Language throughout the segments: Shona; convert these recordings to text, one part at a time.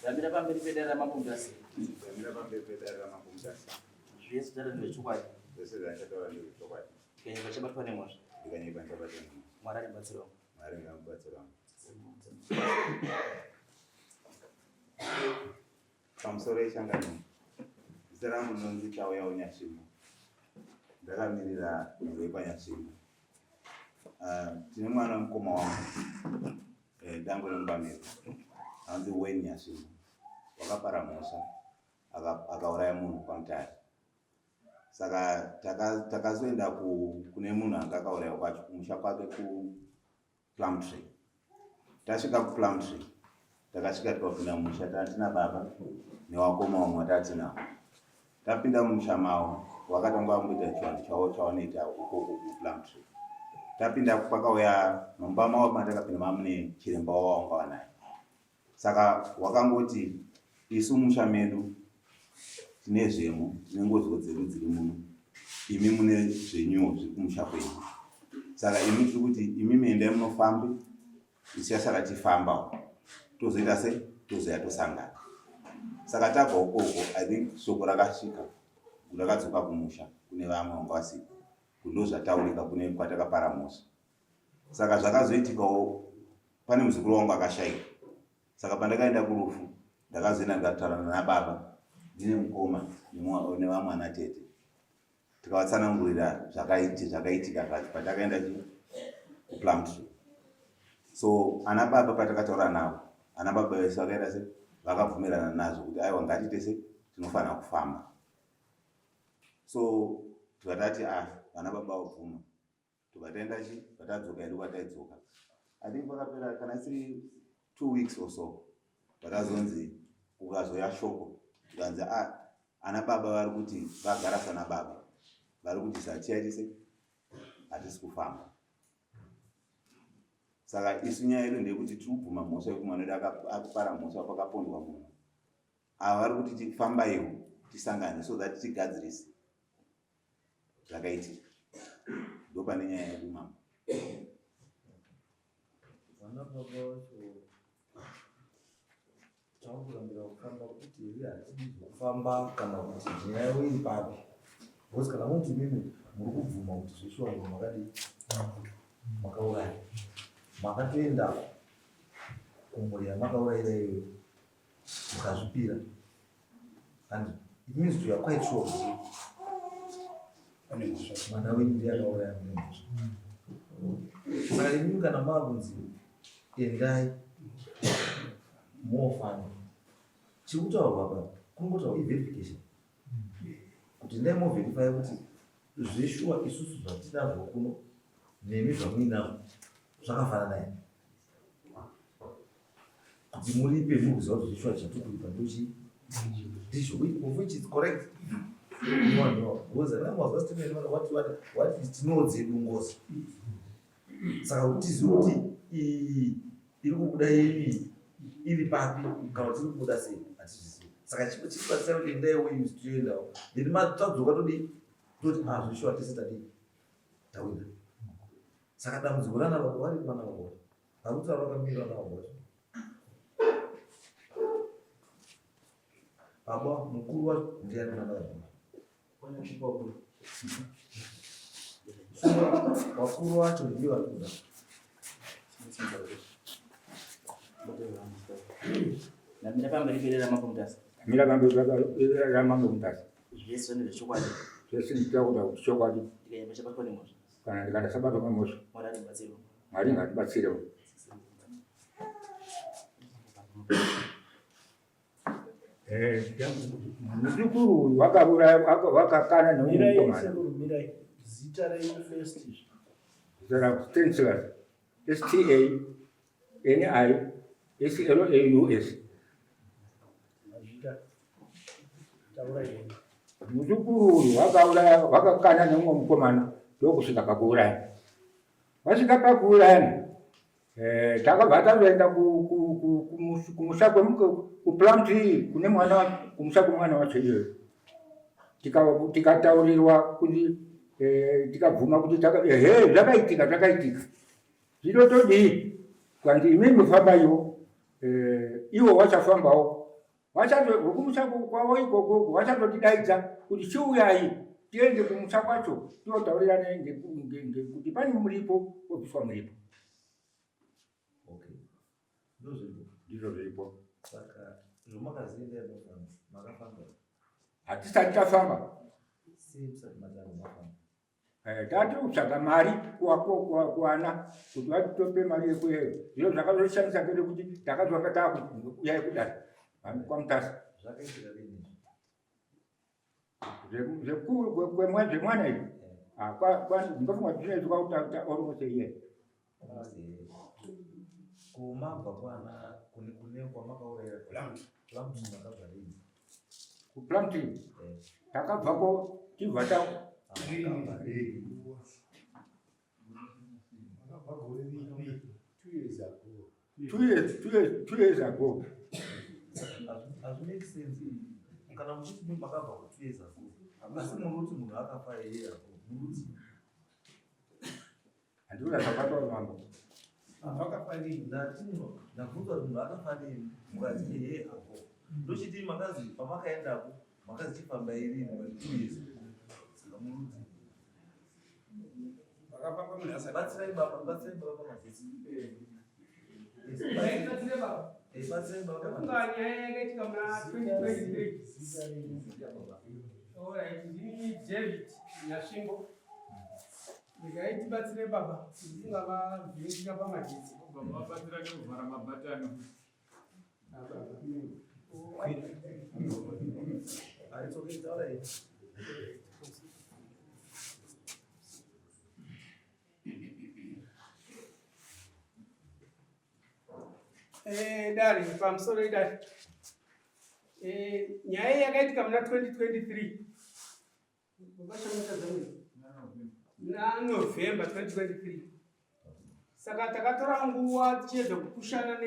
Ndamira pamberi pedare raMambo Mutasa. Ndamira pamberi pedare raMambo Mutasa. Zvese zvataura ndezvechokwadi. Zvese zvandataura ndezvechokwadi. Ndikanyepa chabatwa nemhosva. Ndikanyepa ndichabatwa nemhosva. Mwari andibatsirawo. Mwari ngamubatsirawo. Pamusoro yechangano. Zita rangu ndinonzi Chauyawo Nyashimbo. Ndakamirira nhengo yekwaNyashimbo. Ah, tine mwana wemukoma wangu eh, dangwe remubamiro anonzi Wayne Nyashimbo wakapara mhosva akauraya munhu kwaMutare. Saka takazoenda kune munhu anga akauraya kwacho kumusha kwake kuPlumtree. Tasvika kuPlumtree takasvika tikapinda mumusha tatina baba newakoma vamwe watatinawo. Tapinda mumusha mavo vakatanga vamboita chivanhu chavo chavanoita ukoko kuPlumtree. Tapinda kwakauya mumba mavo matakapinda mamune chiremba wavo wavanga vanaye. Saka wakangoti isu musha medu tine zvemo, tine ngoziwo dzedu dziri muno, imi mune zvenyuwo zviri kumusha kwenyu. Saka imi tiri kuti imi endai munofambe, isu yasara tifambawo, tozoita se tozoya tosangana. Saka tabva ukoko, I think shoko rakasvika rakadzoka kumusha kune vamwe vanga vasiko, ndozvataurika kune kwatakapara mhosva. Saka zvakazoitikawo pane muzukuru wangu akashaika saka pandakaenda kurufu ndakazoenda ndikataurana nababa ndine mukoma nevamwe ana tete tikavatsanangurira zvakaitika zvacho patakaenda kuplumtree so ana baba patakataura navo ana baba vese vakaita se vakabvumirana nazvo kuti aiwa ngatiite se tinofanira kufamba so tikatati ah vana baba vabvuma tobva taenda chi patadzoka hedu kwataidzoka I think pakapera kana isiri 2 weeks or so pakazonzi kukazoya shoko tikanzi ah, ana baba vari kuti vagara sana baba vari kuti satiyaitise hatisi kufamba saka isu nyaya yedu ndeyekuti tiri kubvuma mhosva yekuti mwana wedu akupara mhosva pakapondwa munhu ava vari kuti tifambaiwo tisangane so that tigadzirise zvakaitika ndopane nyaya yedu mama. Vana baba vacho takurambira kufamba kuti here hatidi zvekufamba kana kuti nyaya yavo iri papi because kana muti imimi muri kubvuma kuti zveshuwa munhu makadii makauraya makatoenda kumhuri yamakaurayira iyoyo mukazvipira and it means you are quite sure kuti mwana wenyu ndiye akauraya mune mhosva saka imimi kana maakunzi endai mofana chiri kutaurwa apa kungotaurwa iverification kuti endai moverifya kuti zveshuwa isusu zvatinazvo kuno nemi zvamuinazvo zvakafanana here kuti muripe muri kuziva kuti zveshuwa chatiri kuripa ndochi ndizvo of which is correct because vamwe statement what what what is tinodzedu ngozi saka kuti tizive kuti iyi iri kubuda yenyu iri papi kana kuti iri kubuda sei hatizvizivi saka chipo chiribatsira kuti endaiwo use toendawo then matadzoka todii toti ah zveshuwa tese tadii tawina saka dambudziko rana baba vari vana baba Varikutaura vakamira vana baba vacho. Baba mukuru wacho ndiani vana baba? Vakuru vacho ndivo vari kuda. Ndamira pamberi pedera Mambo Mutasa. Mira pamberi pedera Mambo Mutasa. Zvese ndezvechokwadi. Zvese nditaura kuti chokwadi. Ndikanyamba chabatwa nemhosva. Kana ndikadasabatwa nemhosva. Mwari andibatsirewo. Mwari ngatibatsirewo. Eh, muzukuru uyu wakauraya wakakana nemukomana. Zita renyu first. Zita rangu Stanislas. S T A N I S L A U S. Mazvita. Taurai henyu. Muzukuru uyu wakauraya wakakana neumwe mukomana ndokusvika pakuuraya. Vasvika pakuurayana eh, takabva tazoenda kumusha kuPlumtree kune mwana kumusha kwemwana wacho iyoyo tikataurirwa kuti eh, tikabvuma kuti ehe zvakaitika zvakaitika zvino todii kwanzi imimi fambaiwo eh, iwo wachafambawo. Vekumusha kwavo ikoko vachatotidaidza kuti chiuyai tiende kumusha kwacho tinotaurirana ngekuti pane muripo wobviswa muripo. Okay. Ndozviripo. Ndizvo zviripo. Saka zvomakazienda mofamba makafamba. Hatisati tafamba. Sei musati matanga mafamba? Eh, tati kutsvaga mari kuwana kuti vatitope mari yekueyo zviro zvakazoshamisa kede kuti takazwanga takuuyai kudare kwamutasa zvemwana izvi ah, ndinofunga kuti zvinoitwa kuti almost a year kumabva kwana kune kune kwamakaurayira Plumtree makabva rini kuPlumtree eh. takabvako tibva ta 2 years ago. Hazvimake sense kana muchiti makabva ku 2 years ago, asi muri kuti munhu akafa a year ago, muri kuti Handikuda zvakataura mambo. Ndati ndabvunza kuti munhu akafa rini, mukati ehe ago. Ndochiti makazi pamakaendako makazi chifamba irini, mukati 2 years ago. Saka muri kuti batsirai baba, batsirai baba pamagetsi. Batsirai baba pamagetsi. Nyaya yakaitika muna 2023. Alright, ndini David Nyasvimbo. Regai tibatsire baba, ndifunga vavhiringika pamagetsi. Baba vabatsira nekuvhara mabhatani. Ah, baba. Ah, it's okay, it's all right. Dare, pamusoro idare. Nyaya iyi yakaitika muna 2023. Muna November 2023. Saka takatora nguva tichiedza kupushana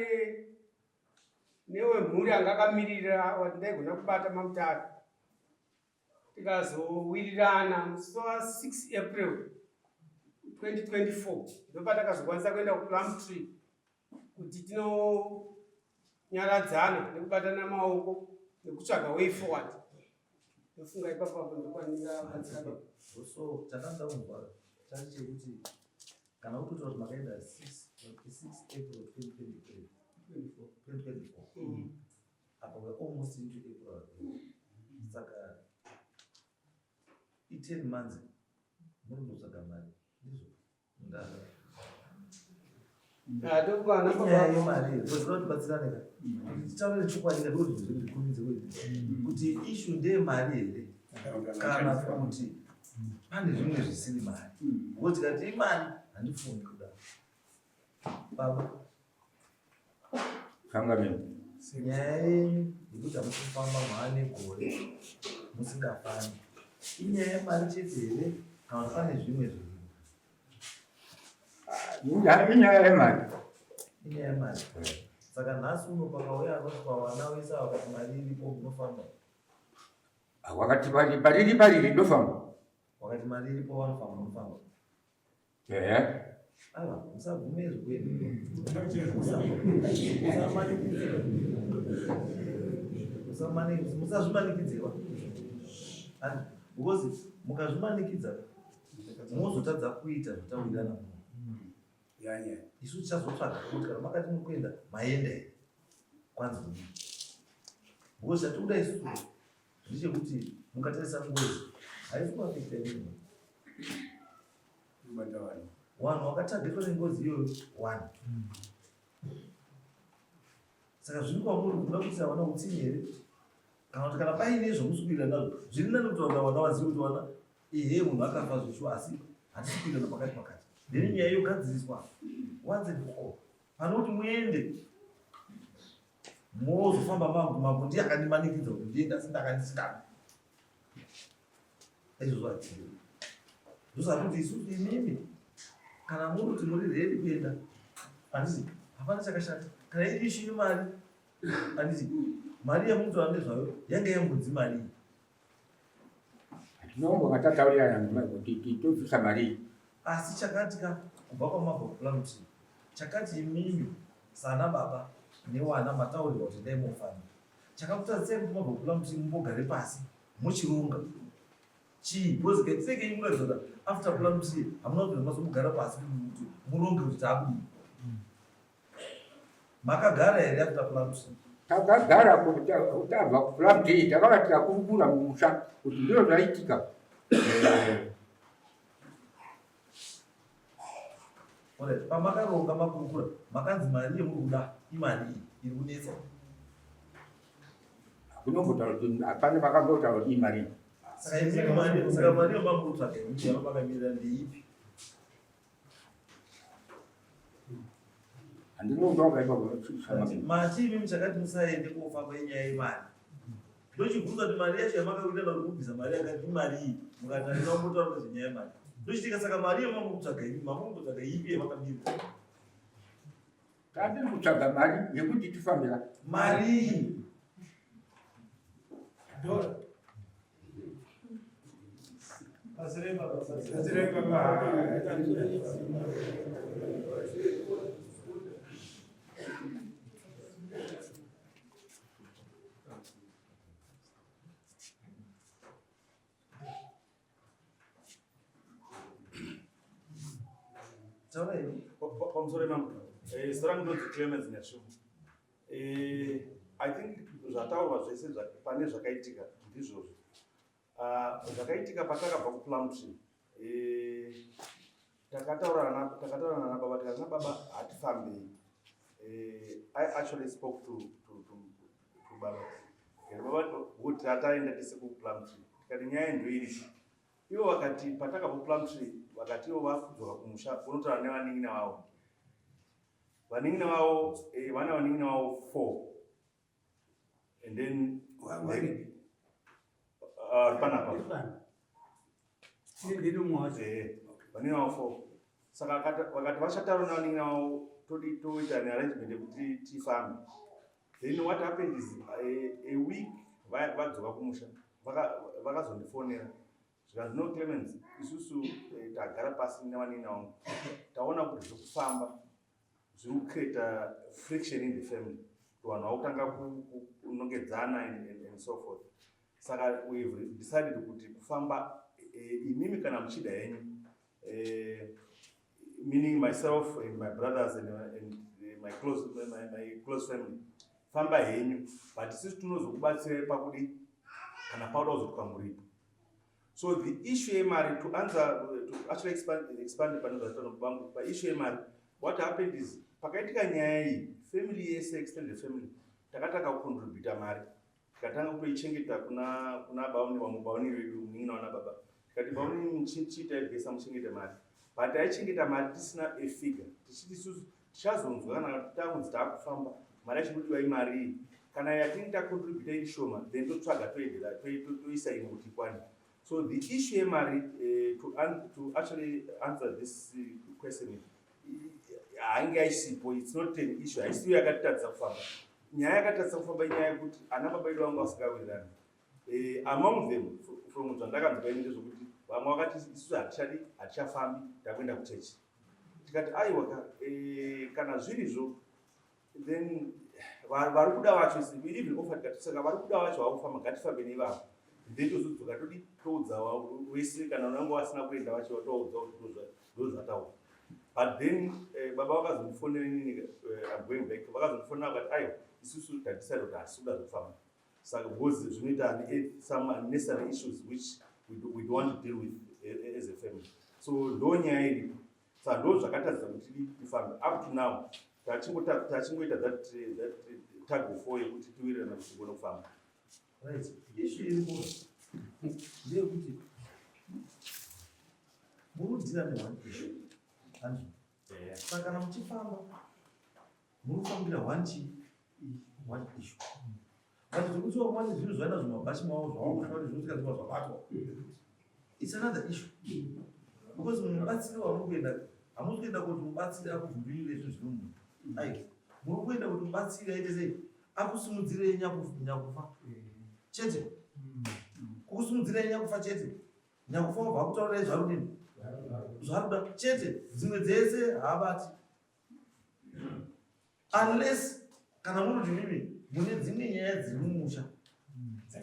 newemhuri anga akamirira wandaigona kubata mamutare. Tikazowirirana musi wa6 April 2024, ndopatakazokwanisa kuenda kuPlumtree kuti tinonyaradzana nekubatana maoko nekutsvaga way forward. Ndofunga ipapo apo ndokwanira batsira baba. So chandanda kunzwa chati chekuti kana ukutotaura kuti makaenda 6 April 2023, 2024, apa we're almost into April already. Saka i10 months muri kundotsvaga mari, ndizvo? Ndazvo. Tokwana. Inyaya yemari because tibatsirane ka, kuti titaure chokwadi ka, ndikuti zvinhu zvikurumidze kuti issue ndeyemari here kana kuti pane zvimwe zvisiri mari, because tikati imari handifungi kudaro, baba. Changamire. Nyaya yenyu yekuti hamusi kufamba maane gore musingafambi, inyaya yemari chete here kana kuti pane zvimwe zvirimo? Inyaya yemari. Inyaya yemari. Saka nhasi uno pakauya anoti pavana wese vakati mari iripo, munofamba? Wakati pariri pariri ndofamba. Wakati mari iripo vanofamba, munofamba? Ehe. Aiwa, musabvume zvekuenda. Musazvimanikidzirwa, because mukazvimanikidza mozotadza kuita zvatawirirana muno. Isu tichazotsvaga kuti kana makati muri kuenda, maenda here, kwanzi kudii, because chatikuda isusu ndechekuti mukatarisa ngozi haisi kuafecta imimi, vanhu vakatargetwa nengozi iyoyo one. Saka zviri kwamuri kuda kuitira vana utsinye here kana kuti kana paine zvamusi kuita nazvo, zviri nani kuti vana vazive kuti vana ehe munhu akafa zveshuwa, asi hatisi kuitana pakati pakati, then nyaya yogadziriswa once and for all, pane kuti muende mozofamba mambo mambo ndiye akandimanikidza kuti ndiende asi ndakandisingadi. Izvozvo hatiyo. Ndosaka kuti isusu imimi kana muri kuti muri ready kuenda, handiti hapana chakashata. Kana iri issue yemari, handiti mari yamunotaura nezvayo yanga yambodzi mari iyi? Tinomboka tataurirana kuti tobvisa mari. Asi chakati ka, kubva kwamabva kuPlumtree, chakati imimi sana baba newana mataurirwa kuti ndai mofamba. Chakakutadzisai kuti mabva kuPlumtree mumbogare pasi muchironga chii? Because kaitire kenyu munoratidza kuti after Plumtree hamuna kubvira mazombogara pasi kuti muronge kuti taakudii. Makagara here after Plumtree? Takagara tabva kuPlumtree, takava tikakurukura mumusha kuti ndizvo zvaitika. Alright, pamakaronga makurukura makanzi mari yemuri kuda imari iyi iri kunetsa. Hakunombotaura kuti hapana vakambotaura kuti imari iyi. Saka imimi mari saka mari yamuri kutsvaga imimi yamakamirira ndeipi? Handinotaura ipapo. Mati imimi chakati musaende kofamba inyaya yemari. Ndochibvunza kuti mari yacho yamakawirana kuti mubvisa mari yakati imari iyi mukati handina kumbotaura nezvenyaya yemari. Ndochitika saka mari yamamuri kutsvaga imi mamuri kutsvaga ipi yamakamirira? Tandiri kutsvaga mari yekuti tifambira. Mari iyi. Dora. Pasirei baba. Pasirei baba. Pamusoro imambo, eh, zita rangu ndonzi Clemens Nyashumba. Eh, I think zvataurwa zvese pane zvakaitika ndizvozvo. Ah, zvakaitika patakabva kuPlumtree eh, takataurana nababa tikati nababa hatifambei. Eh, I actually spoke to baba baba kuti tataenda tese kuPlumtree tikati nyaya ndoiripo. Ivo vakati patakabva kuPlumtree vakati ivo vakudzoka kumusha kunotaura nevanin'ina vavo. Vanin'ina vavo vana vanin'ina vavo 4 and then panapa vanin'ina vavo 4 saka vakati vachataura nevanin'ina vavo todi toita an arrangement yekuti tifambe. Then what happened is a week vadzoka kumusha vakazondifonera zvikanzi no Clemens isusu tagara pasi nevanin'ina vangu taona kuti zvekufamba zviri kucreata friction in the family kuti vanhu vakutanga kunongedzana and so forth. Saka we've decided kuti kufamba imimi kana muchida henyu, meaning myself and my brothers and my close family, famba henyu but isusu tinozokubatsirai pakudi kana pauda kuzotwa muripo. So the issue yemari, to answer, to actually expand pane zvataura vangu pa issue yemari, what happened is pakaitika nyaya iyi family yese, extended family, takatanga kucontributa mari, tikatanga kutoichengeta kuna bauni vamwe bauni vedu munin'ina wana baba, tikati bauni chiitai bhesa muchengete mari, but taichengeta mari tisina a figure, tichiti isusu tichazonzwa kana takunzi taakufamba mari yacho inodiwa imari iyi, kana yatinge tacontributa iri shoma then totsvaga toedera toisa imwe kuti ikwane. So the issue yemari, to actually answer this question, hainge aisipo, it's not an issue, haisiyo yakatitadzisa kufamba. Nyaya yakatadzisa kufamba inyaya yekuti ana baba edu vanga vasingawirirani. Among them, from zvandakanzwa ini ndezvekuti vamwe vakati isusu hatichadi, hatichafambi, takuenda kuchechi. Tikati aiwa ka, kana zvirizvo then vari kuda vacho, we even offered tikati saka vari kuda vacho vakufamba ngatifambe nevavo, then tozodzoka todi toudza wese kana unenge vasina kuenda vacho toudza kuti ndozvataura. But then baba vakazondifonera inini, I'm going back, vakazondifonera vakati aiwa isusu tadecide kuti hatisi kuda zvekufamba, saka because zvinoita some unnecessary issues which we don't want to deal with as a family. So ndo nyaya iripo, saka ndo zvakatadzisa kuti tifambe up to now. Tachingoita that tug of war yekuti tiwirirana kuti tigone kufamba. Right, issue iripo ndeyekuti muri kudeala neone issue, handizvo? Saka kana muchifamba muri kufambira one chii, one issue, but zvekuti wamwane zvinhu zvaenda zvimabhachi mavo zvavakushanda kuti zvinotika zvabatwa, it's another issue, because mubatsiri wamuri kuenda, hamusi kuenda kuti mubatsiri akuvhundurire zvinhu zviri mumunhu, ai muri kuenda kuti mubatsiri aite sei, akusimudzirei nyakufa chete, kukusimudzirei nyakufa chete. Nyakufa wabva akutaurirai zvarudini, zvaruda chete, dzimwe dzese haabati, unless kana muri kuti mimi mune dzimwe nyaya dziri mumusha.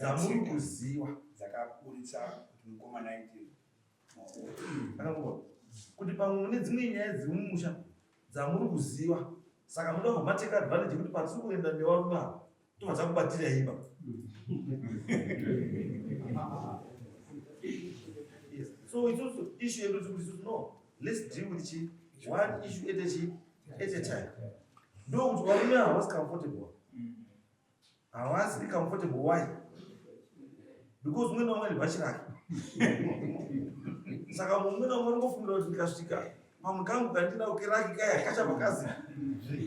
Dzamuri kuziva dzakaburitsa kuti mukomana aite Akangoba kuti pamwe mune dzimwe nyaya dziri mumusha dzamuri kuziva, saka muda kubva mateka advantage yekuti patiri kuenda nevarume ava tobva takubatira imba. Yes. So it's also issue yedu tiri kuti isusu no, let's deal with chi one issue at a chi at a time. Ndokuti varume ava havasi comfortable. Havasi comfortable why? Because umwe naumwe ane bhachi rake. Saka mumwe naumwe unongofungira kuti ndikasvika pamwe kangu kandinako keraki kaya kachabva kazi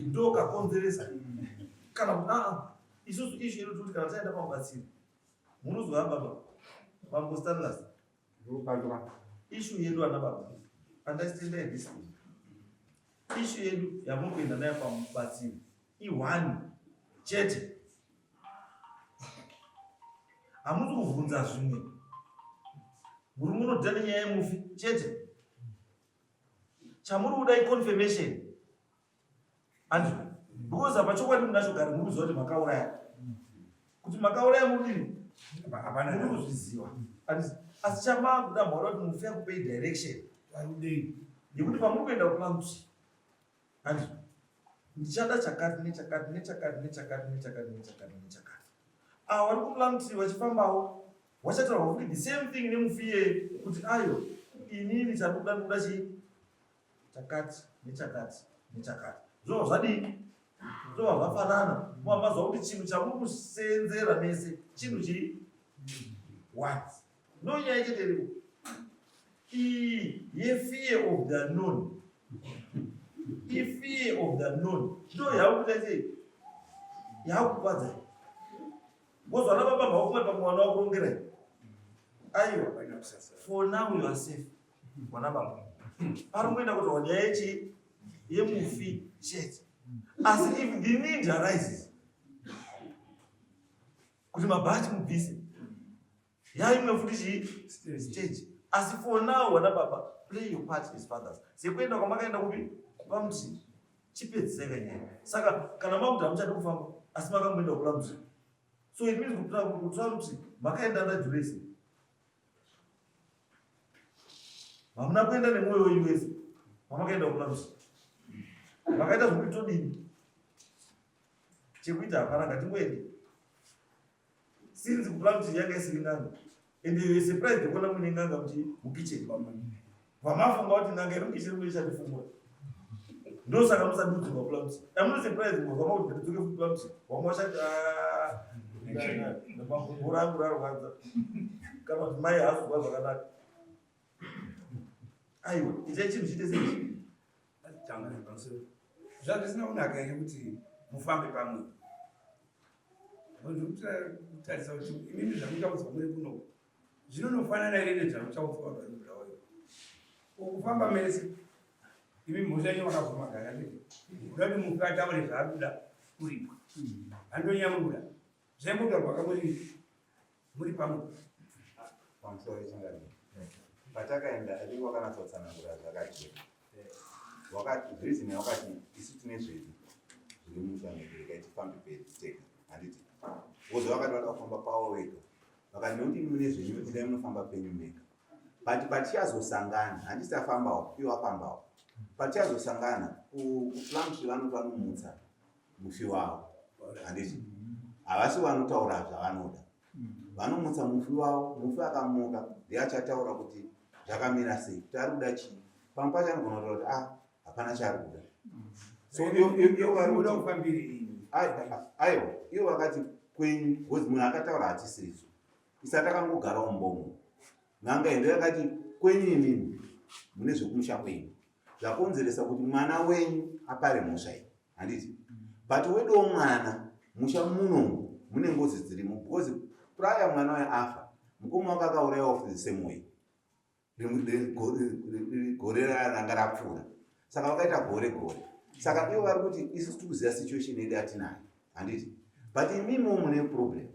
ndo kakonzeresa. Kana kuti aa isusu issue yedu tiri kuti kana taenda pamubatsiri munozwa baba bambo Stanlas issue yedu ana baba understand this thing. Issue yedu yamuri kuenda nayo pamubatsiri i1 chete. Hamusi kuvhunza zvimwe. Muri munoda nenyaya yemufi chete. Chamuri kuda iconfirmation. Andrew, because apa chokwadi munacho gari muri kuziva kuti makauraya. Kuti makauraya mudini? Hapana. Muri kuzviziva. Asi chamakuda maoda kuti mufi akupei direction. Yekuti pamuri kuenda kuPlumtree. Andrew, ndichada chakati nechakati nechakati nechakati nechakati nechakati nechakati. Ava vari kuPlumtree vachifambawo vachataurwa futi the same thing nemufi iyeye kuti ayo inini chandikuda ndikuda chii chakati nechakati nechakati. Zvobva zvadii? Zvobva zvafanana. Mamazuva kuti chinhu chamuri kuseenzera mese chinhu chii one. No nyaya chete iripo. Iyi yefear of the unknown. Ifear of the unknown. Ndo yakuita sei? Yakukwadza. Because vana baba vakufunga pamwe vana vakurongerai. Aiwa. For now you are safe. Vana baba. Pari kuenda kutaura nyaya yechi yemufi chete. Asi if the need arises kuti mabhachi mubvise yaimwe futi chii stage. Asi for now vana baba play your part as fathers. Sekuenda kwamakaenda kupi kuPlumtree chipedzisai kanyaya. Saka kana makuti hamuchadi kufamba asi makamboenda kuPlumtree. So it means kuti kuPlumtree makaenda under duress. Hamuna kuenda nemwoyo wenyu wese pamakaenda kuPlumtree. Makaita zvokuti todini? Chekuita hapana, ngatingoende. Since kuPlumtree yanga isiri n'anga. And you were surprised kuona mune n'anga kuti mukitchen. Vamafunga kuti n'anga iri mukitchen mune ichandifungura. Ndosaka musati kudzoka kuPlumtree. I'm not surprised because vama kuti ngatidzoke kuPlumtree. Vamwe vachati makumbo rangu rarwadza. Kana kuti mai haasi kuzwa zvakanaka. Aiwa, itai chinhu chiite sei? Zvazvisina kunaka here kuti mufambe pamwe? Kutarisa kuti imimi zvamuchaudzwa muri kuno zvinonofanana here nezvamuchaudzwa vanhu vari kuBulawayo. Ukufamba mese imi mhosva yenyu makabvuma gara ndete kuda kuti mufi ataure zvaari kuda kuripwa handonyamura zvaimbotaurwa kamuri muri pamwe. Pamusoro wechangamire, patakaenda I think wakanatsa-tsanangura zvakajeka. Wakati reason yakati isu tine zvedu zviri musha medu, regai tifambe pedu tega, handiti? Because vakati vada kufamba pavo vega, vakati nekuti imi mune zvenyu endai munofamba penyu mega. But patichazosangana, handiti tafambawo, ivo vafambawo. Patichazosangana kuPlumtree vanoti vanomutsa mufi wavo, handiti? Havasi vanotaura zvavanoda. Vanomutsa mufi wavo, mufi akamuka ndiye achataura kuti zvakamira sei, kuti ari kuda chii. Pamwe pacho anogona kutaura kuti ah, hapana chaari kuda. So ivo vari Kuda kuti kufambiri aiwa, ivo vakati kwenyu, because munhu akataura hatisirisu. Isa takangogarawo mumbomo. N'anga endo yakati kwenyu imimi mune zvekumusha kwenyu zvakonzeresa kuti mwana wenyu apare mhosva iyi, handiti? But weduwo mwana musha muno mune ngozi dzirimo because prior mwana waye afa mukoma wake akaurayiwa futi the same way gore ranga rapfuura. Saka vakaita gore gore. Saka ivo vari kuti isu tiri kuziva situation yedu yatinayo, handiti? But imimiwo mune problem,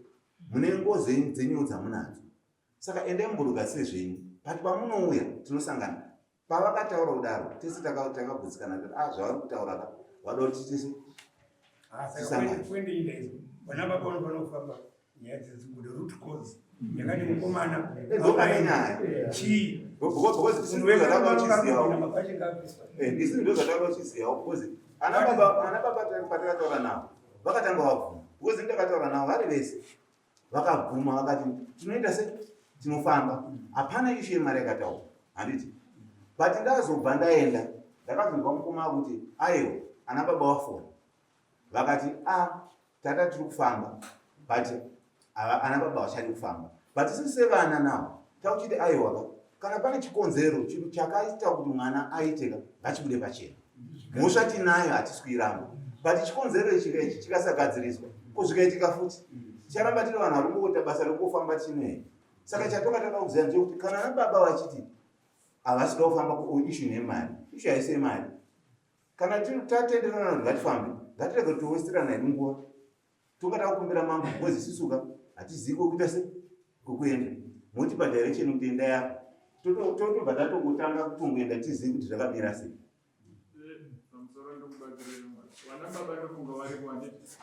mune ngozi dzenyuwo dzamunadzo. Saka endai mumbonogadzire zvenyu, but pamunouya tinosangana. Pavakataura kudaro tese takagutsikana kuti ah, zvavari kutaura ka vada kuti tese tisangane. Kwende inda izvo vana baba vanofanira kufamba. Nyaya dzedzigudo root cause yakati mukomana chii isu ndozvatanga uchizivawo because ana baba patakataura navo vakatanga vabvuma because ndakataura navo vari vese vakabvuma vakati tinoita se tinofamba hapana ishu yemari yakataura handiti but ndazobva ndaenda ndakazonzwa mukoma kuti aiwa ana baba wafona vakati a ah, tata tiri kufamba but ana baba vachadi kufamba but isu sevana nawo takuchiti aiwaka kana pane chikonzero chinhu chakaita kuti mwana aiteka ngachibude pachena mhosva tinayo hatisi kuiramba but chikonzero ichi ichi chikasagadziriswa ko zvikaitika futi ticharamba tiri vanhu vari kungoita basa rekufamba tinei saka chatonga toda kuziva ndechekuti kana ana baba vachiti havasi kuda kufamba ishu nemari ishu haisi yemari kana tatenderana kuti ngatifambe ngatirege kutowesterana hedu nguva tonga takukumbira mambo because isusuka hatizivi kwekuita se kwekuenda motipa direction kuti enda yako totobva tatongotanga kutongoenda tizivi kuti zvakamira sei pamusoro ndokubatsira vana baba ndofunga varipo handiti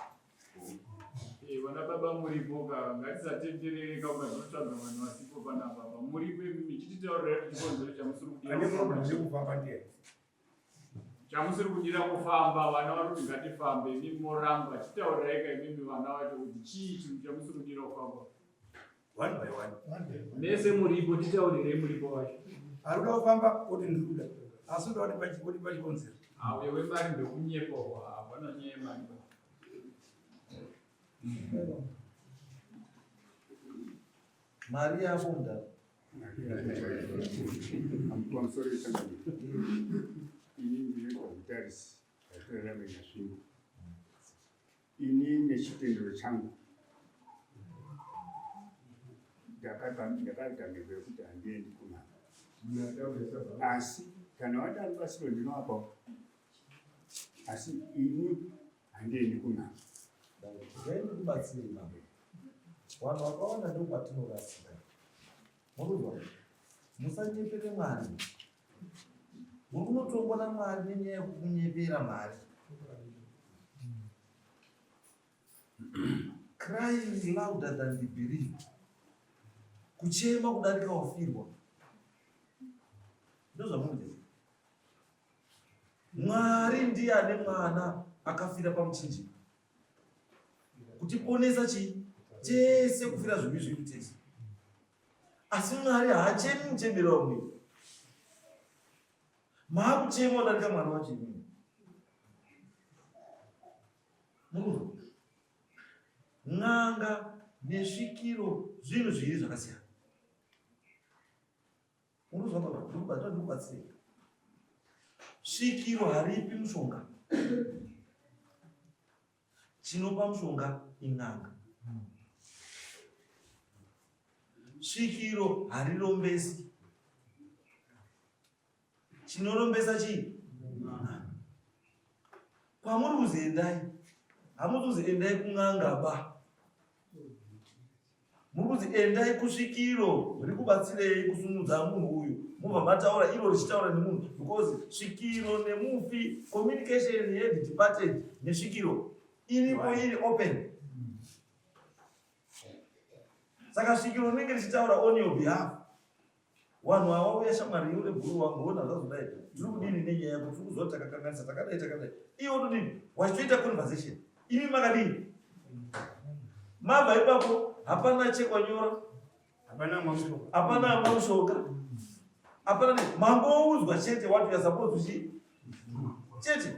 eh, vana baba muripo ka ngatisatenderere ka ukazinotsvaga vanhu vasipo panapa pa muripo imimi chititaurira chikonzero chamusiri kudira ndiye chamusiri kudira kufamba vana vari kuti ngatifambe imimi moramba chitaurirai ka imimi vana vacho kuti chii chinhu chamusiri kudira kufamba one by one mese muripo titaurirei muripo wacho ari kuda kufamba oti ndiri kuda asi uda kuti pachikonzero auye wemari ndokunyepa hapana nyaya yemari mari yako mudhara pamusoro ini ndinoitwa kutarisi atorarame nyasvingo ini nechitendero changu ndakaita mhiko yekuti handiendi kun'anga asi kana wada rubatsiro ndinovapawo asi ini handiendi kun'anga ndikubatsiri mambo vanhu vakawanda ndokwatinorasika muruzwa musanyepere mwari Uri kunotongwa naMwari nenyaya yekukunyepera mari. Crying louder than the bereaved. Kuchema kudarika wafirwa. Ndozvamunoita. Mwari ndiye ane mwana akafira pamuchinjikwa. Kutiponesa chii? Tese kufira zvivi zvedu tese. Asi Mwari haachemi muchembere wamwiri. Maakuchema udarika mwana wacho imimi. Murungu. N'anga nesvikiro zvinhu zviviri zvakasiyana. Unozwa baba, ndikubatsira ndikubatsire. Svikiro haripi mushonga. Chinopa mushonga in'anga. Svikiro harirombesi. Chinorombesa chii? Kwamuri kuzi endai. Hamuzi kuzi endai kun'anga ba. Muri kuzi endai kusvikiro rikubatsirei kusumudza munhu uyu mobva mataura iro richitaura nemunhu because svikiro nemufi communication yethe departed nesvikiro iripo iri open saka svikiro rinenge richitaura on your behalf Wanhu awa uya shamwari iwe bhuru wangu wona zvazodai tiri kudini nenyaya yako tiri kuziva kuti takakanganisa takadai takadai iwe wotodini wachitoita conversation imi makadini mabva ipapo hapana chekwanyora hapana amwa mushonga hapana ne mangoudzwa chete what you are supposed to chi chete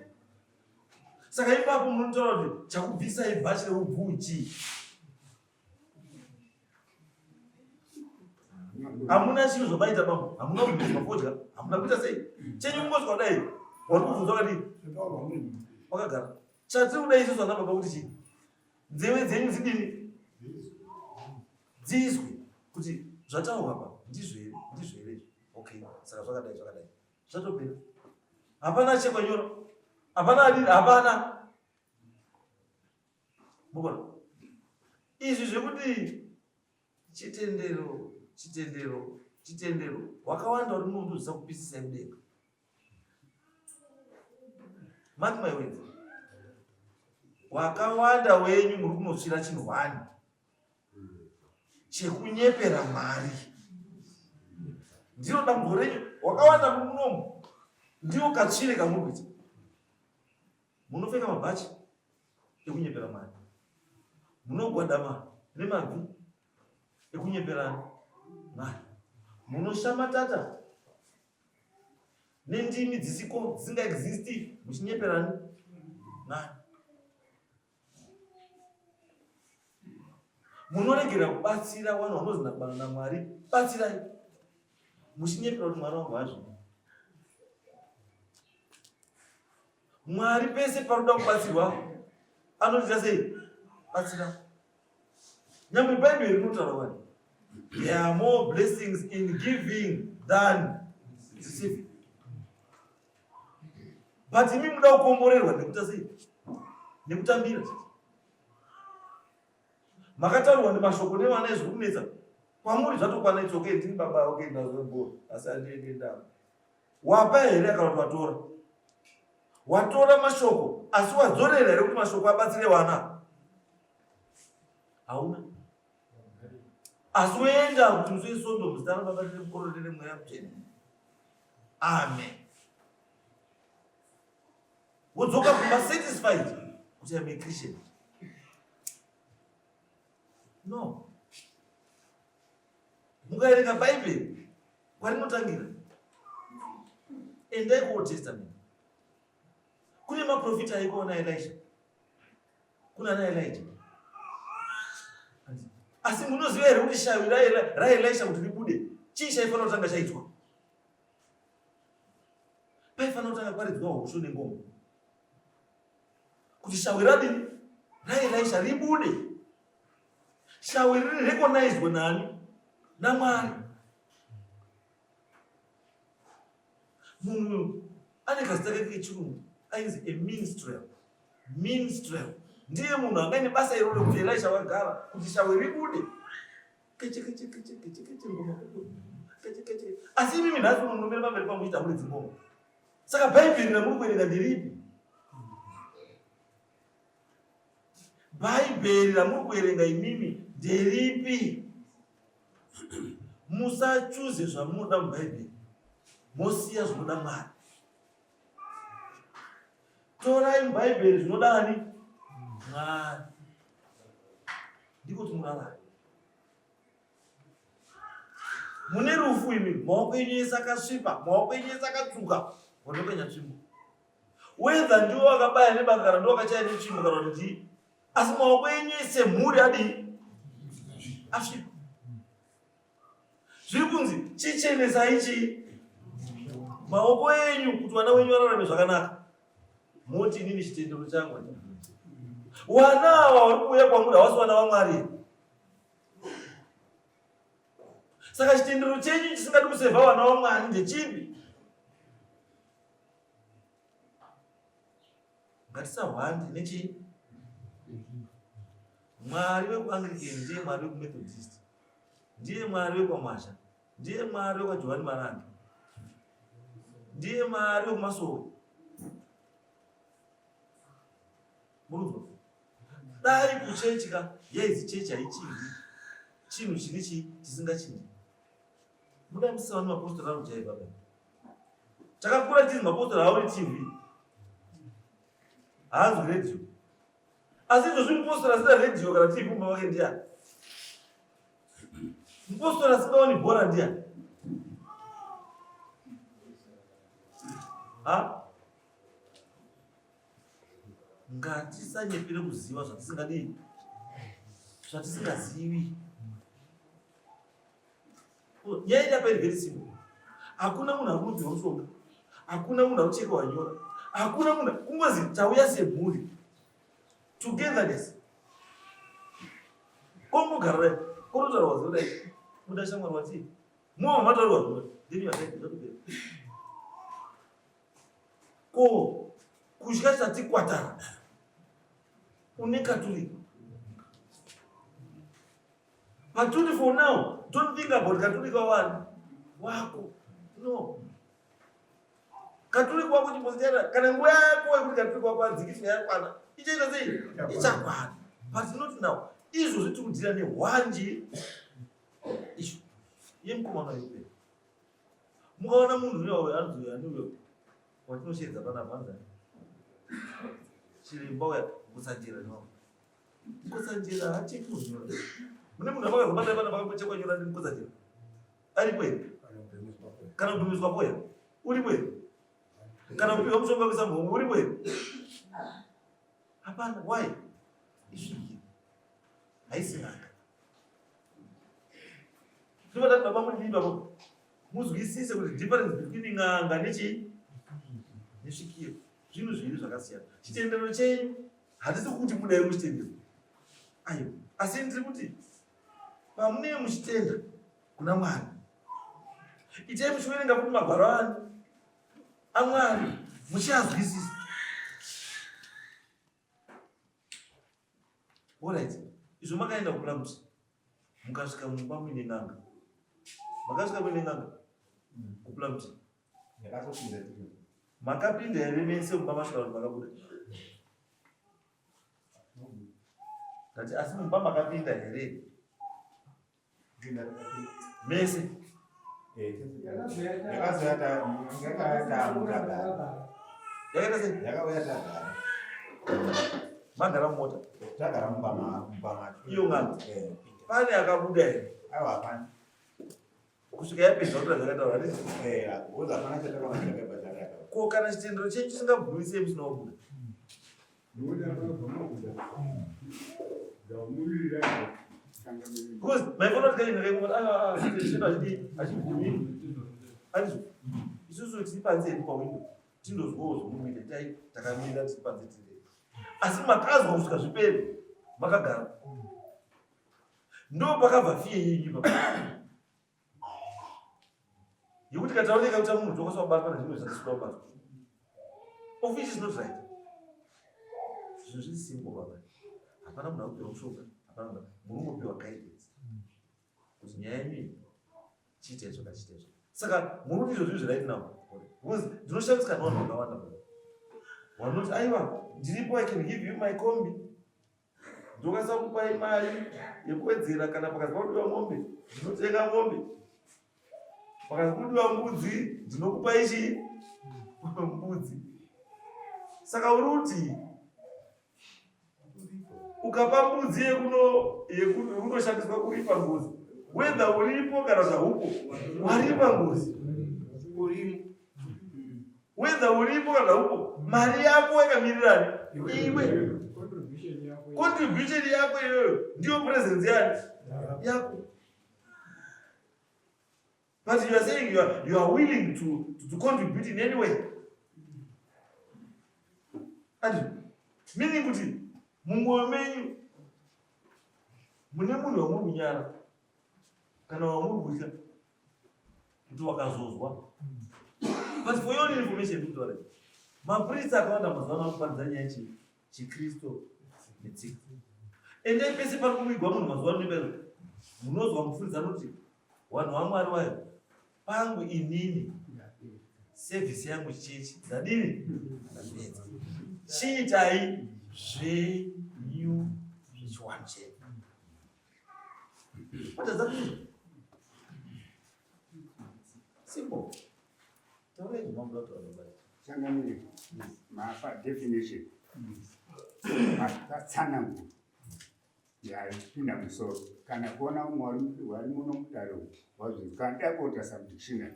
saka ipapo munotaura kuti chakubvisai bhachi reubvuu chii hamuna chinhu zvamaita bambo hamuna kubviswa fodya hamuna kuita sei chenyu kungoswa kudai wari kubvunzwa kadii wakagara chatiri kudai isusu ana baba kuti chii nzeve dzenyu dzidini dzizwe kuti zvataurwa pa ndizvo here ndizvo here izvi okay saka zvakadai zvakadai zvatopera hapana chekwanyora hapana adini hapana Mukona. Izvi zvekuti chitendero, chitendero, chitendero wakawanda uri munondozisa kupisisa mudenga. Mark my words. Wakawanda wenyu muri kunotsvira chinhu one. Chekunyepera Mwari. Ndiro dambudziko renyu. Wakawanda munomu. Ndiwo katsvire kamuri kuita. Munopfeka mabhachi ekunyepera Mwari. Munogwadama nemabvi ekunyepera Mwari. Munoshamatata nendimi dzisiko dzisingaexisti muchinyeperani Mwari. Munoregera kubatsira vanhu vanozi nakubana naMwari, batsirai muchinyepera kuti Mwari wangu hazvidi. Mwari pese panoda kubatsirwa anotiita sei? Batsira. Nyangwe Bhaibheri rinotaura wani. There are more blessings in giving than receiving. But imi muda kukomborerwa nekuita sei? Nekutambira. Makataurwa nemashoko nevana izvi kunetsa. Kwamuri zvatokwana it's okay ndini baba okay ndazobora asi andiendi ndavo. Wapa here kana kuti watora? Watora mashoko asi wadzorera here kuti mashoko abatsire vana? Hauna. Asi woenda kuti musi weSondo muzita raBaba nereMukororo nereMweya Mutsvene. Amen. Wodzoka kumba satisfied kuti I'm a Christian. No. Mukaerenga Bhaibheri kwarinotangira, endai kuOld Testament. Kune maprofita aiko ana Elisha, kuna ana Elijah. Asi munoziva here kuti shavi raElisha kuti ribude, chii chaifanira kutanga chaitwa? Paifanira kutanga paridzwa hosho nengoma kuti shawi radini raElisha ribude. Shawi riri recognized nani? NaMwari. Munhu uyu ane kazita kake kechirungu ainzi a minstrel. Minstrel ndiye munhu anga aine basa iroro rekuti Elisha vagara kuti shawi ribude. Keche keche keche keche keche ngoma keche keche. Asi imimi nhasi munomira pamberi pangu muchiti hamuridzi ngoma. Saka Bhaibheri ramuri kuverenga nderipi? Bhaibheri ramuri kuverenga imimi nderipi? Musachuze zvamunoda muBhaibheri, mosiya zvinoda Mwari. Torai muBhaibheri zvinoda ani? Mwari. Ndiko kuti murarame. Mune rufu imi, maoko enyu ese akasvipa, maoko enyu ese akatsvuka, wanokanya tsvimbo. Whether ndiwo wakabaya nebanga kana ndiwo wakachaya netsvimbo kana kuti ndii, asi maoko enyu ese mhuri adii? Asvipa. Zviri kunzi chichenesai chii? Maoko enyu kuti vana wenyu vararame zvakanaka. Moti inini chitendero changu. Wana ava vari kuuya kwamuri havasi vana vaMwari. Saka chitendero chenyu chisingadi kusevha vana vaMwari ndechipi? Ngatisahwande nechii? Mwari wekuAnglican ndiye Mwari wekuMethodist, ndiye Mwari wekwaMwazha, ndiye Mwari wekwaJohani Marange, ndiye Mwari wekuMasowe. Murunzwa? Dai kuchechi ka yaizi chechi haichinji chinhu chiri chii chisingachinji. Mudai musisava nemapostori anojaivha baba. Takakura tichizi mapostori haaoni TV. Haanzwi radio. Asi izvozvi mupostori asina radio kana TV mumba wake ndiani? Mupostori asingaoni bhora ndiani? Ha? Ngatisanyepere kuziva zvatisingadii zvatisingazivi. Nyaya iri apa iri very simple. Hakuna munhu ari kunopihwa mushonga, hakuna munhu ari kuchekewa nyora, hakuna munhu kungozi tauya semhuri togetherness. Kongogara dai kototaurwa zino dai buda shamwari watii mova mataurwa zino then you are ready zvakupera. Ko kudya chati kwatara une katurika Paturi for now, don't think about Katolika wani wako. No. Katolika wako chimbozichana kana nguva yako yekuti Katolika wako adzikiswe yakwana. Ichaita sei? Ichakwana. But not now. Izvozvi tiri kudhira nehwanji. Ishu iye mukomana yupe mukaona munhu uya uyo anzi ani uyo watinosheedza panapa anzi ani chiremba uya mukutsanjera nevamwe mukutsanjera hacheki kunyora mune munhu amakazobata panapa akapochekwa nyora ndi mukutsanjera aripo here kana kubvimiswa poya uripo here kana kupiwa mushonga kuisa muhomwe uripo here hapana why isvikiro haisi n'anga ndinoda baba muri baba muzwisise kuti difference between n'anga nechii nesvikiro zvinhu zviviri zvakasiyana chitendero chenyu hatisi kuti mudai muchitendero aiwa asi ndiri kuti pamunee muchitenda kuna mwari itai muchiverenga kuti magwaro ani amwari muchiazwisisa Alright. Izvo makaenda kuPlumtree. Mukasvika mumba muine n'anga. Makasvika muine n'anga kuPlumtree. Ndakazopinda tiri. Makapinda here mese mumba masvika kuti makabuda? Ndati asi mumba makapinda here? Mese. Yakazouya tagara. Yakaita sei? Yakauya tagara. Magara mumota. Tagara mumba macho. Iyo n'anga. Pane akabuda here? Aiwa hapana. Kusvika yapedza kutaura zvakataura handiti? Eh, because hapana chatakaona chakaipa chakaipa. Ko kana chitendero chenyu chisingabvumisei musina kubuda? Because maifona kuti kainga kainga ah ah chitendero achidi achibvumi. Andizvo. Isusu tiri panze hedu pawindow tindozwawo zvomunoita tai takamira tiri panze tiri. Asi makazwa kusvika zvipere makagara. Ndo pakabva fiye yenyu ipapa. Yekuti kataoneka kuti munhu tokwanisa kubatwa nezvimwe zvatisikuda kubatwa. Of which is not right. Zvinhu zviri simple baba. Hapana munhu akupiwa mushonga, hapana munhu muri kungopiwa guidance. Kuti nyaya yenyu iyi chiitai zvakati chiitai zvakati. Saka muri kuti izvo zviri right now. Because ndinoshamisika nevanhu vakawanda baba. Vanoti aiwa ndiripo I can give you my kombi. Ndokwanisa kukupai mari yekuwedzera kana pakazi pakudiwa mombe ndinotenga mombe pakazi kudiwa mbudzi ndinokupai chii mbudzi saka uri kuti ukapa mbudzi yekunoshandiswa kuripa ngozi whether uripo kana kuti haupo waripa ngozi whether uripo kana upo mari yako yakamirirani iwe contribution yako iyoyo ndiyo presence yani yako but you are saying you are, you are willing to, to, to contribute in any way and meaning kuti mumwoyo menyu mune munhu wamuri kunyara kana wamuri kutya kuti wakazozwa but for your own information ndikutaura maprista akawanda mazuva ano akuparidza nyaya chii chikristu netsika endai pese pari kuvigwa munhu mazuva ano nepezo munozwa mufundisi anoti vanhu vamwari wayo pangu inini sevhisi yangu chechi ndadini ndapedza chiitai zvenyu zvechiwani chenyu What does that mean? Simple. Taurai zvamamuda kutaura baba. Changamire, mafa definition. Matsanangura yaipinda musoro. Kana kuona umwe wari muno mudare umu wazvinzi kana dai kuota some dictionary.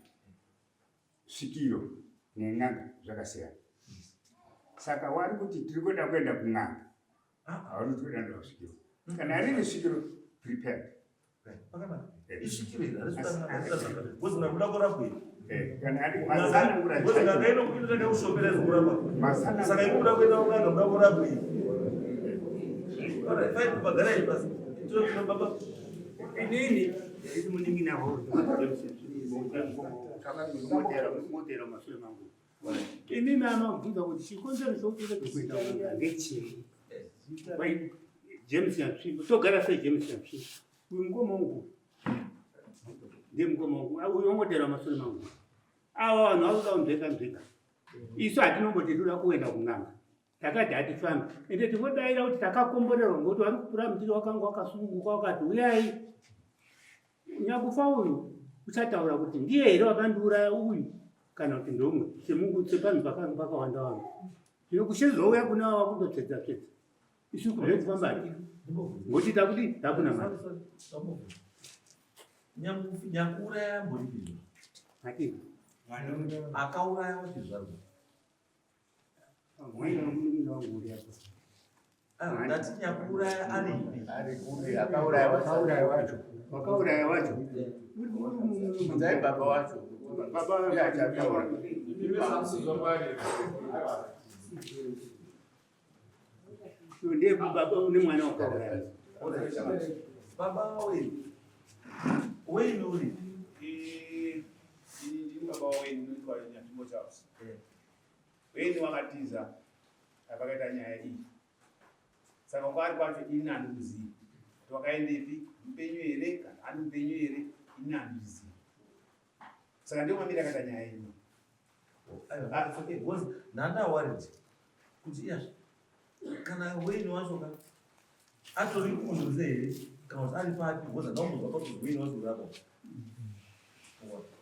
Svikiro nen'anga zvakasiyana. Saka wari kuti tiri kuda kuenda kun'anga. Hauri kuti kuda kusvikiro. Kana riri svikiro prepared. Isvikiro iri harisi kuda kuda kurapwa iri. Kana ari matsanangura n'anga inokuita kushopera izvokurapa. Saka ikuda kuenda kun'anga kuda kurapwa iri. Alright, fine, bagarai pasi. Baba. Inini ndiri munin'ina wavo mashure mangu. Inini anobvunza kuti chikonzero chokuti urege kuenda kun'anga ngechei? Wai James Nyatsvimbo, togara sei James Nyatsvimbo? Uyu mukoma wangu ndiye mukoma wangu, uyu wongotera mashure mangu. Ava vanhu vakuda kunzveka nzveka. Isu hatinomboti toda kuenda kun'anga. Takati hatifambi ende tingodaira kuti takakomborerwa ngokuti vari kupura mutiri wakanga wakasununguka wakati uyai. Nyakufa uyu uchataura kuti ndiye here wakandiuraya uyu kana kuti ndomwe semungu sepanhu pakanga pakawanda vanhu. Zvino kushezouya kuna ava kundotsvedza tsvedza. Isu kubve kufamba hatidi. Ngokuti takuti takunamata. Nyakuuraya mbori Hatidi. Akauraya wachizvarwa. Ndati nyakuuraya aripi? Akauraya wacho. Wakauraya wacho. Bvunzai baba wacho. Baba Iye achataura. Ndiye baba une mwana wakauraya. Baba weyu. Weyu uri? Ini ndini baba waWayne ndinoitwa Nyatsvimbo Charles. Wayne wakatiza pakaita nyaya iyi. Saka kwaari kwacho ini handikuzivi kuti wakaendepi, mupenyu here kana ari mupenyu here, ini handizivi. Saka ndiyo mamiri akaita nyaya iyi. Aiwa, it's okay. Because ndanda worried kuti iyazve kana Wayne wacho ka atori kunze here kana kuti ari papi because handambozwa kuti Wayne wacho uri apa.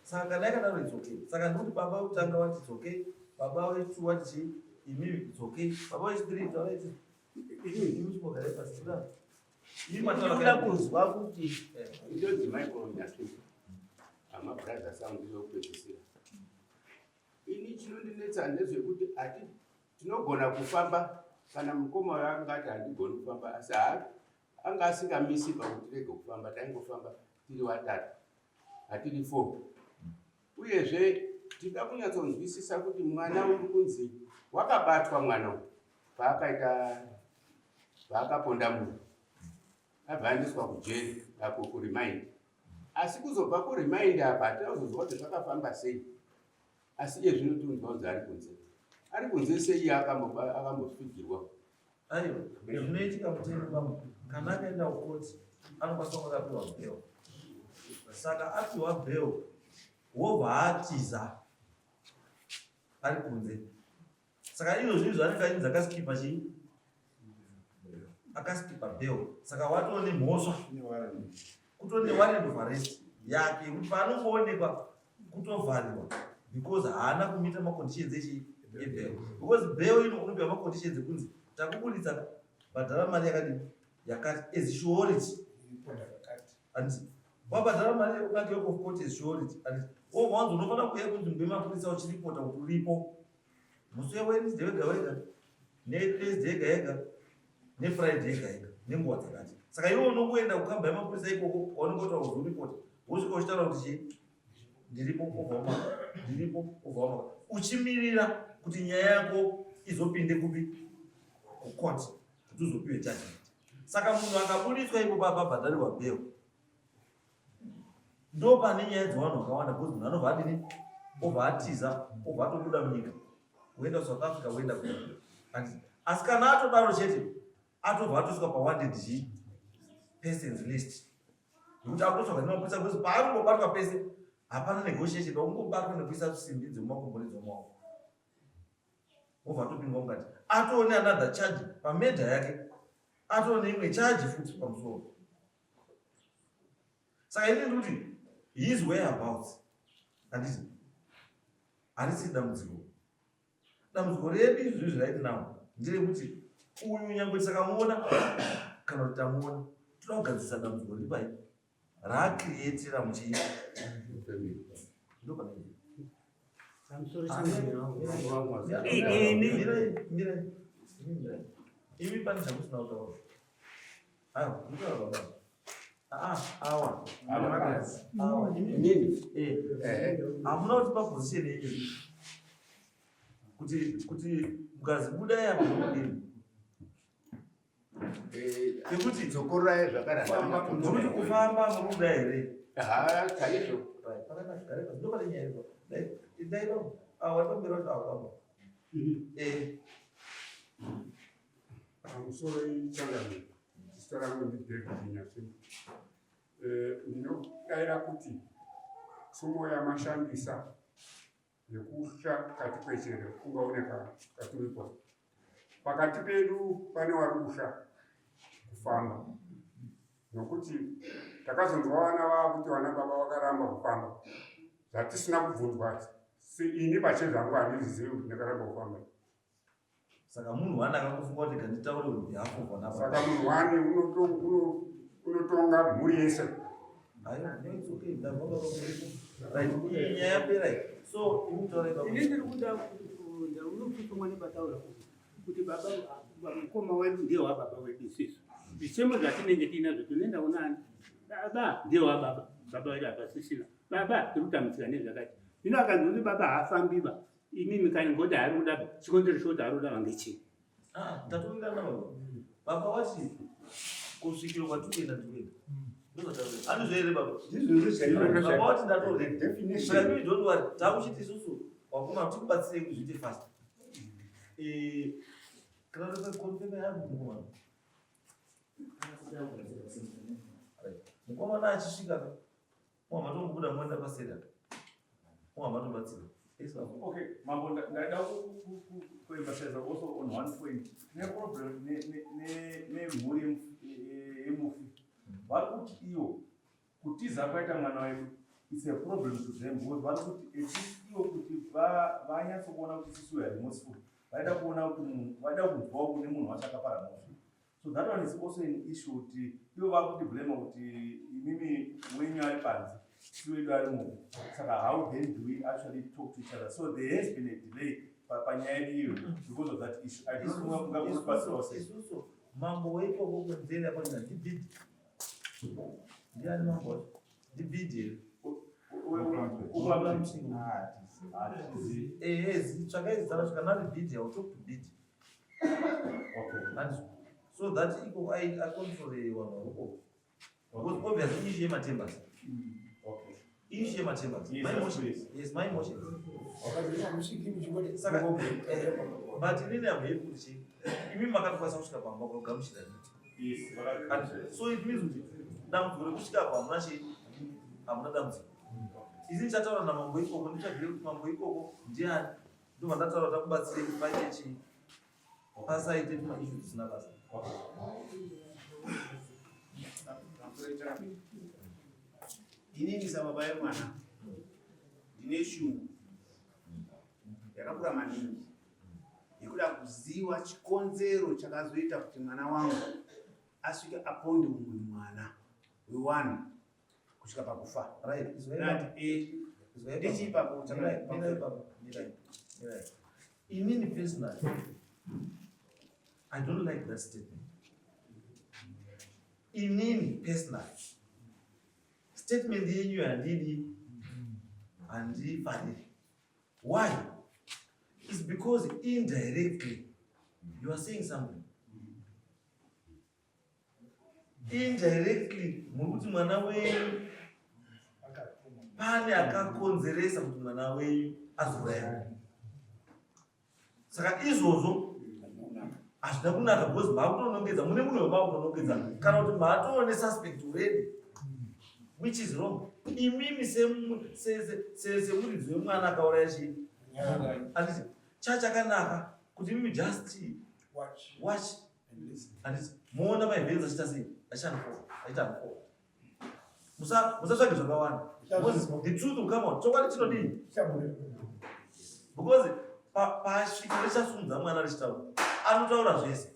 Saka kana yakadaro it's okay. Saka ndikuti baba vekutanga vati it's okay, baba vechitu vati chii, imimi it's okay, baba vechithree taura iti imi chimbogarai pasi kudaro. Imi mataura Ndinoda kaini. kunzwa kuti Ndonzi Michael Nyatsvimbo, amabrothers angu ndinokupedzisira. Ini chinondinetsa ndezvekuti hati tinogona kufamba kana mukoma uyo angati handigoni kufamba asi anga asingamisi pakuti rege kufamba, taingofamba tiri vatatu hatiri four. Uyezve tida kunyatsonzwisisa kuti mwana uri kunzi wakabatwa mwana uyu paakaita paakaponda munhu abva aendeswa kujeri apo kuremand, asi kuzobva kuremand apa hatina kuzonzwa kuti zvakafamba sei, asi iye zvino tiunzwa kunzi ari kunze. Ari kunze sei iye akambofigirwa? Aiwa, zvinoitika mutemo pamwe kana akaenda kukoti anokwanisa kunge akapiwa bail. Saka apiwa bail wobva atiza ari kunze. Saka izvozvo izvo anenge achinzi akaskipa chii? Akaskipa bail. Saka watoo nemhosva. Kutoo newarrant of arrest yake yekuti paanongoonekwa kutovharirwa because haana kumita maconditions echi ebail. Because bail ino unopiwa maconditions ekunzi takubuditsa bhadhara mari yakadini yakati as surety. Handiti wabhadhara mari yekati of court as surety. Handiti wobva wanzi unofanira kuuya kunzvimbo yemapurisa uchiripota kuti uripo musi weWednesday wega wega neThursday yega yega neFriday yega yega nenguva dzakati. Saka iwe unongoenda kukamba yemapurisa ikoko kwaunenge wataura kuti uripota, wosvika uchitaura kuti chii, ndiripo, obva wamaka, ndiripo, obva wamaka, uchimirira kuti nyaya yako izopinde kupi, kukoti, kuti uzopiwe judgment. Saka munhu akabudiswa ipo pabhadharirwa bail, ndo pane nyaya dzevanhu vakawanda, because munhu anobva adini, obva atiza, obva atobuda munyika woenda kuSouth Africa, woenda ku Asi kana atodaro chete atobva atosvika pawanted chii persons list, nekuti akutotsvaga nemapurisa, because paanongobatwa pese hapana negotiation, pakungobatwa nekuisa simbi dzemumakumbo nedzemumaoko, wobva atopindwa mukati, atoone another charge pamurder yake, atoone imwe charge futi pamusoro. Saka ini ndikuti his whereabouts handiti harisi dambudziko. Dambudziko redu izvozvi right now nderekuti uyu nyangwe tisakamuona kana kuti tamuona, toda kugadzirisa dambudziko riri pai raakirietera muchii ndopane. Pamusoro changamire wangu. Mirai, mirai, mirai. Imi pane zvamusina kutaura. Aiwa, mutaura baba. Ah, awa. Awa. Inini? Eh. Hamuna kuti paposition yenyu kuti mukazi budai apa munodini? Nekuti Dzokororai zvakaramba. Nekuti kufamba muri kuda here? Ha, chaizvo. Right, pakanaka, gare pasi. Ndopane nyaya iripo. Dai baba. Awa, pamberi wacho awa baba. Eh. Pamusoro ichangamire, zita rangu ndiDavid Nyatsvimbo. Ndinodaira kuti tsumo yamashandisa yekuhla kati kwechere kungaoneka katurikwa pakati pedu pane wari kuhla kufamba nokuti Takazonzwa vana vakuti vana baba vakaramba kufamba zvatisina kubvunzwa. Ini pachezvangu handizvizivi kuti ndakaramba kufamba. Saka munhu wani akangofunga kuti ganditaure on behalf of vana. Saka munhu wani unotonga mhuri yese. Aiwa, no, it's okay. Ndabva baba muripo. Right, iyi nyaya yapera iyi. So, imi taurai baba. Ini ndiri kuda unopfupfumwa nebataura kuti baba mukoma wedu ndiye wababa wedu isisu. Zvichemo zvatinenge tiinazvo tinoenda kunani? Baba ndiye wababa, baba wedu hapasisina. Baba tiri kutambudzika nezvakati. Zvino akanzi kuti baba haafambiba, imimi kani ngoti haari kuda chikonzero chokuti haari kuda vangechii? Ah, ndatowirirana baba. Baba wati kusvikiro kwatikuenda ndikuenda. Ndozvataura. Handizvo here baba? Ndizvozvo chaizvo. Baba wati ndatoda. The definition. Saka imi don't worry. Takuchiti isusu wakoma tikubatsirei kuti zviite fast. Eh, kana kuti confirm yangu mukomana. Right. Mukomana achisvika Mwa matombobuda moenda paseri apa. Mwa matobatsira. Yes, baba. Okay, mambo ndaida kuemphasize also on one point. Tine problem nemhuri yemufi. Vari kuti iyo kutiza kwaita mwana wedu it's a problem to them because vari kuti at least ivo kuti vanyatsokuona kuti sisi we are remorseful. Vaida kuona kuti munhu vaida kunzwawo kune munhu wacho akapara mhosva. So that one is also an issue kuti ivo vakuti blame kuti imimi wenyu ari panze si wedu ari mumba. Saka how then do we actually talk to each other? So there has been a delay panyaya yedu iyo because of that issue. I don't know ungakubatsirawo sei. Isusu mambo weikoko kwenzeni apo ndibhidhi. Ndiani mambo wacho? Ndibhidhi here? Ehe, tsvakai zita racho kana ari bhidhi, I will talk to bhidhi. Okay. And so that iko acontrole vanhu varikoko. Because obviously issue yematembers. Okay. Issue yematembers. Yes, My that's emotions. please. Yes, my emotions. Saka, but inini am happy kuti chii, imi makatokwanisa kusvika pamba kunogamuchira Yes, And so it means kuti dambudziko rekusvika apo hamuna chii, hamuna dambudziko. Ini ndichataura namambo ikoko, nditsvagire kuti mambo ikoko ndiani, ndobva ndataura kuti akubatsirei kuti paite chii, pasaite tumaishu tusina basa. Inini sababa yemwana ndine shungu yakakura maningi yekuda kuziva chikonzero chakazoita kuti mwana wangu asvike aponde mumwe mwana wewanhu kusvika pakufa. Right, izwai Ndati, izwai ndichiipapo Mirai, mirai baba, mirai, mirai. Inini personally, I don't like that statement. Inini personally, statement yenyu handidi, handifariri. Why? It's because indirectly you are saying something. Indirectly muri kuti mwana wenyu pane akakonzeresa kuti mwana wenyu azouraya. Saka izvozvo hazvina kunaka because maakutonongedza mune munhu wemaakutonongedza kana kuti maatoone suspect already, which is wrong. Imimi semuridzi wemwana akauraya chii, handiti chachakanaka kuti imimi just watch handiti muona maevents achiita sei, achiita unfold. Musatsvage zvakawanda because the truth will come out. Chokwadi chinodii? Because pasvika richasunza mwana richitaura, anotaura zvese.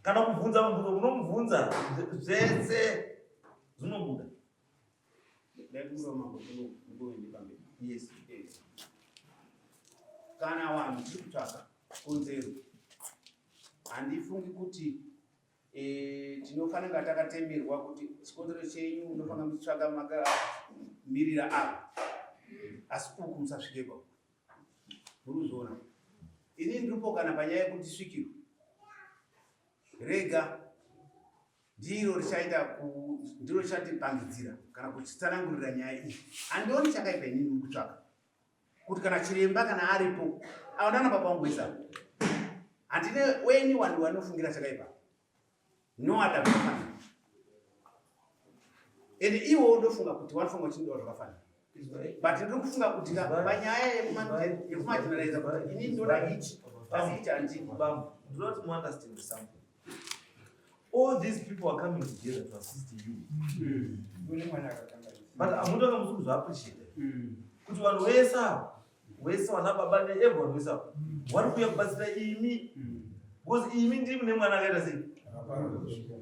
Kana kubvunza mubvunzo unomubvunza zvese zvinobuda. Yes. Kana vanhu tiri kutsvaka chikonzero, handifungi kuti tinofanira takatemerwa kuti chikonzero chenyu munofanira muchitsvaka makamirira apa, asi uku musasvikepa. Muri kuzviona? Ini ndiripo kana panyaya yekuti svikiro rega ndiro richaita ndiro richatipangidzira kana kuchitsanangurira nyaya iyi. Handioni chakaipa inini mukutsvaka kuti kana chiremba kana aripo aonana baba vangu wesa, handine weni wanhu wanofungira chakaipa no other zvakafanana, and iwo ndofunga kuti wanofunga uchindiwa zvakafanana, but ndiri kufunga kuti panyaya yekumageneraliza kuti ini ndoda ichi asi ichi handidi. Bambo, ndinoda kuti muunderstand something. All these people are coming together to assist you. But hamuti vanga musiri kuzviappreciate kuti vanhu vese ava, wese vana baba ne everyone wese ava vari kuuya kubatsira imi because imi ndimi nemwana akaita sei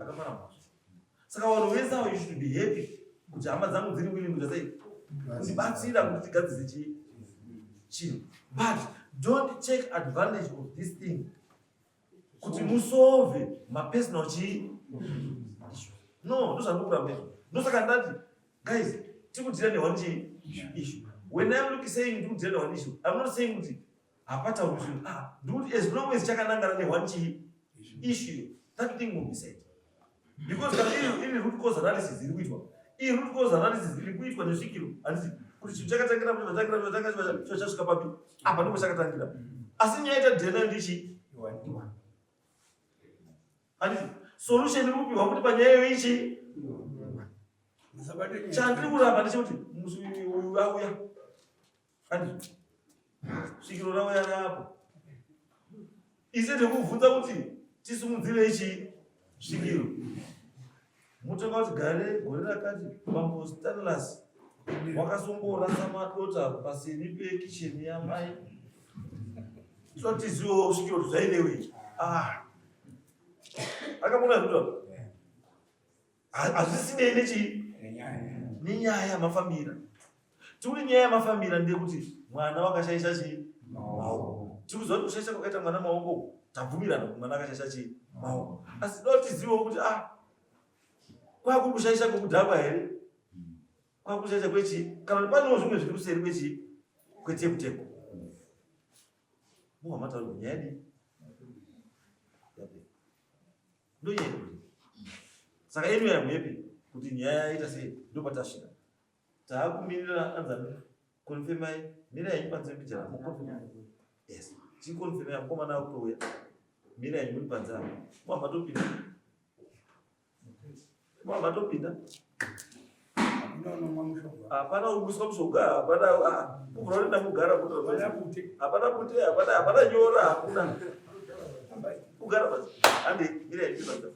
akapara mhosva. Saka vanhu vese ava, you should be happy kuti hama dzangu dziri willing kuita sei kundibatsira kuti tigadzise chii chinhu. But don't take advantage of this thing kuti musolve mapersonal chii issues. No, ndozvandikuramba izvo. Ndosaka ndati guys, tikudhira neone chii issue. When I'm looking saying ndikudhira neone issue, I'm not saying kuti hapataurwi zvinhu. Ah, ndikuti as long as chakanangana neone chii issue, that thing will be said. Because kana iri root cause analysis iri kuitwa, iyi root cause analysis iri kuitwa nesvikiro, handiti kuti chinhu chakatangira chatangira chatangira chasvika papi apa ndipo chakatangira. Asi nyaya ita dhena ndichi handiti solution iri kupiwa kuti panyaya iyo ichi chandiri kuramba ndechekuti musi uyu auya, handiti svikiro rauya rapo ise ndekubvunza kuti tisimudzire ichi svikiro, mutonga kuti gare gore rakati bambo Stanlas wakasongorasa madota paseri pekicheni yamai, totiziwo svikiro kuti zvainewe. Ah, akamona zvikuta hazvisinei nechii nenyaya yamafambira. Tikuti nyaya yamafambira ndeyekuti mwana wakashaisha chii maoko. Tikuziva kuti kushaisha kwakaita mwana maoko, tabvumirana kuti mwana akashaisha chii maoko, asi toda tizivewo kuti ah, kwakuri kushaisha kwekudhakwa here, kwakushaisha kwechii, kana kuti panewo zvimwe zviri kuseri kwechii kwetekuteku. Muva mataura kuti nyaya yadii yapera, ndonyaya. Saka inu yamuyepi kuti nyaya yaita sei? Ndopatasvika, taakumirira anzani konfemai. Mirai henyu panze mbijana mukonfema. Yes, chikonfemai, mukomana akutouya. Mirai henyu muri panze apa, mwa matopinda, mwa matopinda. Hapana kuiswa mushonga, hapana kubvura unoenda kugara, hapana bute, hapana nyora, hakuna kugara pasi. Hande, mirai henyu panze.